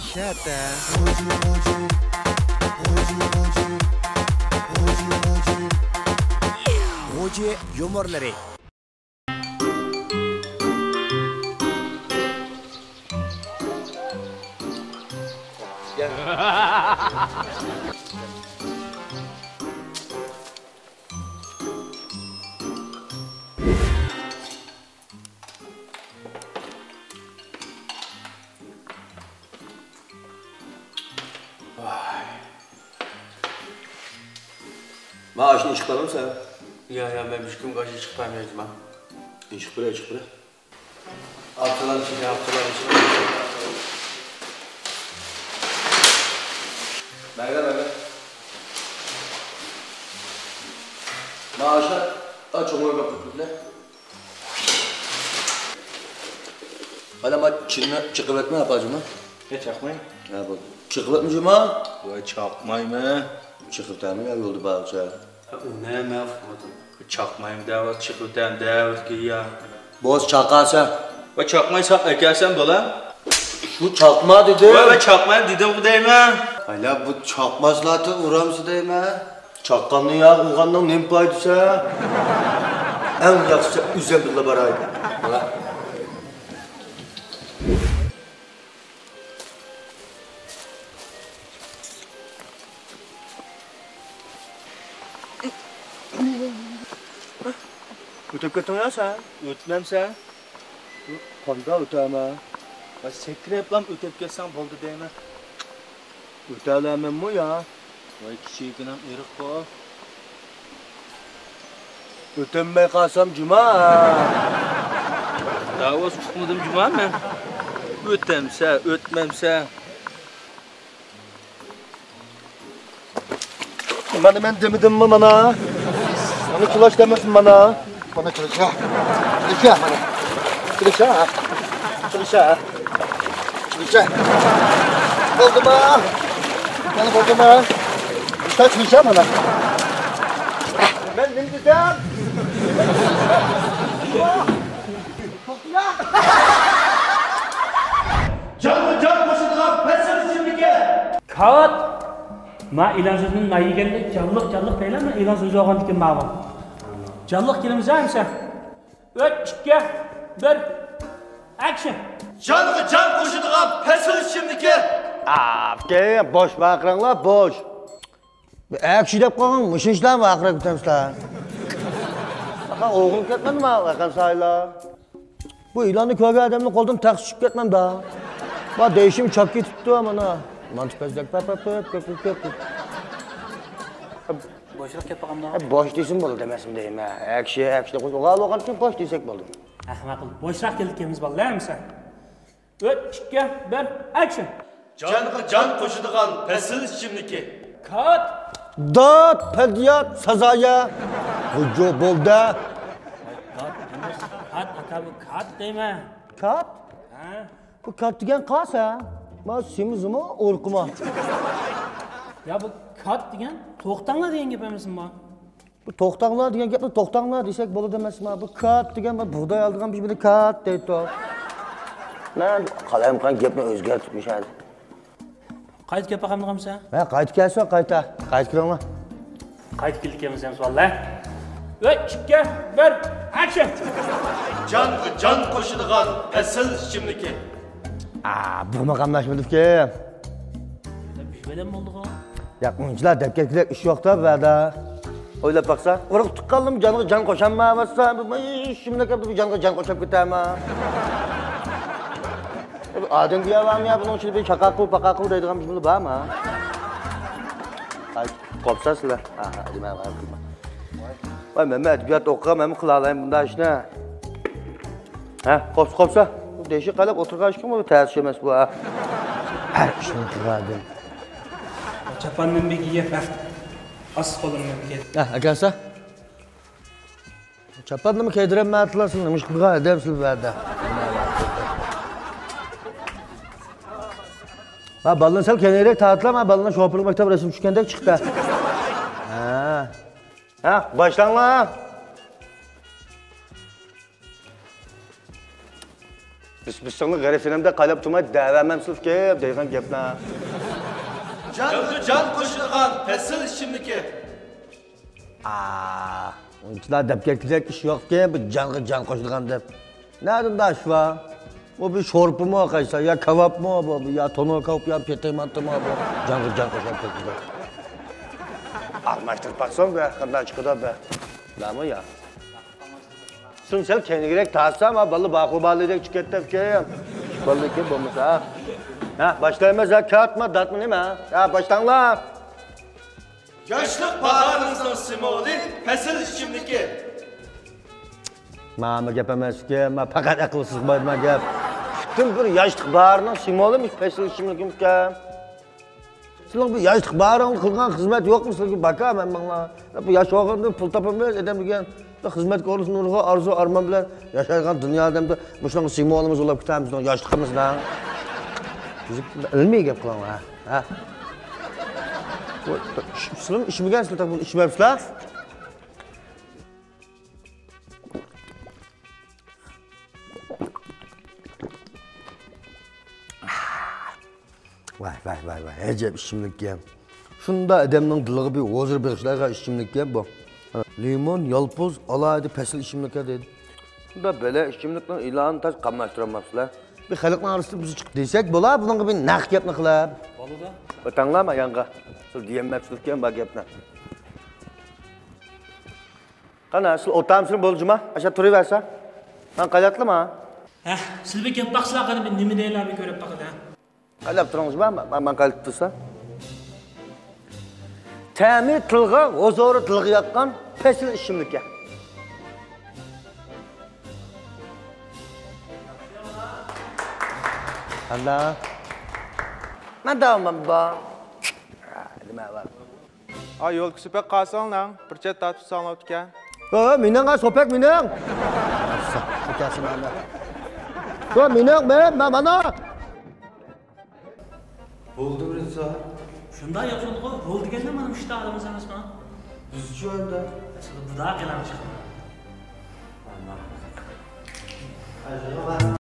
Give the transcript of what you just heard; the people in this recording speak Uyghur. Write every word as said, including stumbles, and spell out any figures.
شەتە. غۇجى يۇمۇرلىرى. ما ئاشنى ئىشقىپ بەرمىسەن؟ يا، يا، مەن ھېچكىمگە ئاش ئىشقىپ بەرمەيمەن. ئىشقىپ بېرە، ئىشقىپ بېرە. ئاپتىلار ئىچىگە، ئاپتىلار ئىچىگە. بەرگە، بەرگە. ما ئاشنى، ئا، چوڭ بولۇپ كەتتى. ئانا، ما چىننى چېقىۋەتمە، ئاپاجىما. يا، چاقماي. ھە، بولدى. چېقىۋەتمە، جۇما. ۋاي، چاقمايمەن. چېقىۋېتەرمەن يا، يولدا بارغۇچە. ھە، ئۇ نېمە، ئۇقمىدىم. چاقمايمەن دەۋاتىدۇ، چېقىۋېتەرمەن دەۋاتىدۇ يا. بولسا چاقارسەن. ۋاي، چاقمايسەن، ئەكەلسەن، بالا. شۇ چاقما دېدىم. ۋاي، ۋاي، چاقمايمەن دېدىمغۇ دەيمەن. ھايلا، بۇ چاقماسلارتىن ئۇرامسە دەيمەن. چاققاننى يا ئۇرغاننىڭ نېمە پايدىسى؟ ئەڭ ياخشىسى ئۆزۈم بىللە باراي. ئۆتۈپ كەتتىڭ يا سەن؟ ئۆتمەمسەن؟ قانداق ئۆتەمەن؟ ۋاي، سەكرەپلام ئۆتۈپ كەتسەڭ بولدى دەيمەن. ئۆتەلەيمەنمۇ يا؟ ۋاي، كىچىكىنەم ئېرىققۇ. ئۆتەلمەي قالسام جۇما. داۋاس ئۇقمىدىم جۇما مەن. ئۆتەمسە، ئۆتمەمسە. مانا مەن دېمىدىممۇ مانا؟ مانا كىلاش دېمىسىمۇ مانا؟ مانا كىلىشە. كىلىشە مانا. كىلىشە ھە. كىلىشە ھە. كىلىشە. بولدىما؟ مانا بولدىما؟ ئىشتا كىلىشە مانا. مەن نېمە دېسەم؟ جانغا جان قوشىدىغان پەسىل ئىچىملىكى. كاۋات! ما ئېلان سۆزىنى نان يېگەندەك جانلىق، جانلىق دەيلا، ما ئېلان سۆزى بولغاندىكىن ماۋۇ. جانلىق كېلىمىز ھە ئەمسە. ئۈچ، ئىككى، بىر، ئەكشن! جانغا جان قوشىدىغان پەسىل ئىچىملىكى. ئاپكەي، بوش ۋارقىراڭلار، بوش. ئەكشى دەپ قالغان مۇشۇ ئىشلارنى ۋارقىراپ كېتەمسىلەر. ئاخا ئوغرىلىق كەتمەمدۇ ما ۋەقەن سايلا؟ بۇ ئېلاننى كۆرگەن ئادەمنىڭ قولىدىن تەخسە چۈشۈپ كەتمەمدۇ؟ ما دېيىشىم چاپ كېتىپتۇ مانا. مانتا پەزلەك پەپ پەپ پەپ پەپ پەپ. بوشراق كەپ باقامدۇ؟ بوش دېسىمۇ بولىدۇ ئەمەسمۇ دەيمەن. ئەكشى، ئەكشى دەپ قويسا ئوغرىلىق بولغان ئۈچۈن بوش دېسەك بولىدۇ. ھە، ماقۇل. بوشراق كېلىپ كەلمىز بالىلار ئەمسە. ئۈچ، ئىككى، بىر، ئەكشن! جانغا جان قوشىدىغان پەسىل ئىچىملىكى. كات! دات، پەدىيات، سازايە. بۇ جو بولدى. كات ئەمەس، كات ئاكا، بۇ كات دەيمەن. كات؟ ھە؟ بۇ كات دېگەن قاسا. ما سېمىزمۇ، ئورقىما. يا بۇ كات دېگەن توختاڭلار دېگەن گەپ ئەمەسمۇ؟ بۇ توختاڭلار دېگەن گەپنى توختاڭلار دېسەك بولىدۇ ئەمەسما؟ بۇ كات دېگەن بىر بۇغداي ئالىدىغان بىر، بىر كات دەيدۇ. مەن قالايمىقان گەپنى ئۆزگەرتىپ مۇشۇ. قايتا كەپ باقامدىغانمىسەن؟ ھە، قايتا كەلسۇن، قايتا. قايتا كىرىڭلار. قايتا كېلىپ كەلمىسەم سوئاللار. ئۈچ، ئىككى، بىر، ئەكشن! جانغا جان قوشىدىغان ئەسىل ئىچىملىكى. ئا، بۇمۇ قاملاشمىدىكى. بىر بەلەن بولدىغۇ. ياق، ئۇنچىلا دەپ كەتكۈدەك ئىش يوق-دە بۇ يەردە. ئويلاپ باقسا، ئۇرۇق تۇغقانلىرىم جانغا جان قوشالمايۋاتسا، بۇ شۇملۇق گەپنى بۇ جانغا جان قوشاپ كېتەرما؟ ئادەم گويا بارمۇ يا؟ بۇنىڭ ئىچىدە بىر چاقاقۇ، پاقاقۇ دەيدىغان بىر جۈملە بارمۇ؟ ھاي، قوپسا سىلەر. ھە، ھە، دېمە، ھە، قىلما. ۋاي، مەنمۇ ئەدەبىيات ئوقۇغان، مەنمۇ قىلالايمەن بۇنداق ئىشنى. ھە، قوپسا، قوپسا. بۇ دېشى قايلاپ ئولتۇرغان ئىشكەن، بۇ تەس ئىش ئەمەس بۇ، ھە. ھە، ئىشنى قىلغاندىن. چاپاننى بىر كىيگەن، ھە. ئاس قولۇمنى بىر كىيگەن. ھە، ئەكەلسە. چاپاننىمۇ كىيدۈرەلمەيتتىلا، سىلەر نېمە ئىش قىلغان ئادەمسىلەر بۇ يەردە؟ ھە، بالىنى سەل كەينىرەك تارتلا، مانا بالىنىڭ شوپۇرلۇق مەكتەپ رەسىمى چۈشكەندەك چىقتى. ھە. ھە، باشلاڭلار. بىس بىسىڭنى غېرىب سېنىمدە قايلاپ تۇرماي دەۋەرمەمسىز كېپ دەيدىغان گەپنى. جانغا جان قوشىدىغان پەسىل ئىچىملىكى. ئا، ئۇنچىلا دەپ كەتكۈدەك ئىش يوقكەن، بۇ جانغا جان قوشىدىغان دەپ. نەدىن داش بار؟ بۇ بىر شورپىمۇ قايسا، يا كاۋاپمۇ بۇ، يا تونۇر كاۋاپ، يا پېتىر مانتىمۇ بۇ. جانغا جان قوشۇپ كەتكۈدەك. ئالماشتۇرۇپ باقسام بە، قانداق چىقىدۇ بە. بارمۇ يا؟ سۇن سەل كەينىگىرەك تارتسام، ھە، بالا باقۇ بالىدەك چىقىپ كەتتى ئىكەن. بالىكى بولمىسا. ھە، باشلايمىز، ھە، كاتما، داتما نېمە؟ ھە، باشلاڭلار. ياشلىق باھارىڭىزنىڭ سىمۋولى پەسىل ئىچىملىكى. ماما گەپ ئەمەسكەن، ما پەقەت ئەقىل سىزمايدىغان گەپ. پۈتۈن بىر ياشلىق باھارىنىڭ سىمۋولى مۇشۇ پەسىل ئىچىملىكىمىكەن. سىلەرنىڭ بۇ ياشلىق باھارىڭلار قىلغان خىزمەت يوقمۇ سىلەرگە باكا مەن ماڭا؟ بۇ ياش ۋاقىتتا پۇل تاپالمايمىز ئادەم دېگەن. خىزمەتكە ئورۇنلىشىپ نۇرغۇن ئارزۇ ئارمان بىلەن ياشايدىغان دۇنيا ئادەمدە مۇشۇنىڭغا سىمۋولىمىز بولاپ كېتەمىز بىزنىڭ ياشلىقىمىزنىڭ. بىز ئىلمىي گەپ قىلىڭلار، ھە؟ بۇ، سىلەر ئىچمىگەنسىلەر، بۇنى ئىچمەپسىلەر. ۋاي، ۋاي، ۋاي، ۋاي، ئەجەب ئىچىملىككەن. شۇنداق ئادەمنىڭ دىلىغا بىر ھۇزۇر بېغىشلايدىغان ئىچىملىككەن بۇ. لىمون، يالپۇز، ئالاھىدە پەسىل ئىچىملىككەن دەيدۇ. شۇنداق بەلە ئىچىملىكنىڭ ئېلانىنى تاش قاملاشتۇرالماپسىلەر. بىر خەلقنىڭ ئارىسىدا بىز چىقىپ دېسەك بولا، بۇنىڭغا بىر نەق گەپنى قىلىپ. بولىدۇ. ئۆتەڭلار ما يانغا. سىز دېيەلمەپسىلىككەن بار گەپنى. قانا، سىز ئولتۇرامسىلەر بولدى جۇما؟ ئاشا تۇرۇۋەرسە. مەن قايتاتلىما؟ ھە، سىز بىر گەپ باقسىلا، قانا، بىر نېمە دەيلا، بىر كۆرۈپ باقىدۇ. قايلاپ تۇرۇڭىز، مەن، مەن، مەن قايتىپ تۇرسا. تەمى تىلغا، ھۇزۇرى دىلغا ياققان پەسىل ئىچىملىكى. قانداق؟ مەن داۋامەن بار. نېمە بار؟ ئا، يولكىسى بەك قالساڭلار، بىر چەت تارتىپ تۇرساڭلار بوپتىكەن. ھە، مېنىڭ، ھە، سوپەك مېنىڭ. شۇ مېنىڭ، مەن، مەن، مانا. بولدى بىرىنچى سائەت. شۇنداق ياخشىلىقى، بولدى دېگەندە مانا مۇشۇنداق ئادەم ئەمەسمۇ؟ بىزچۇ ئەمدى. سىز بۇدا قىلامچىق.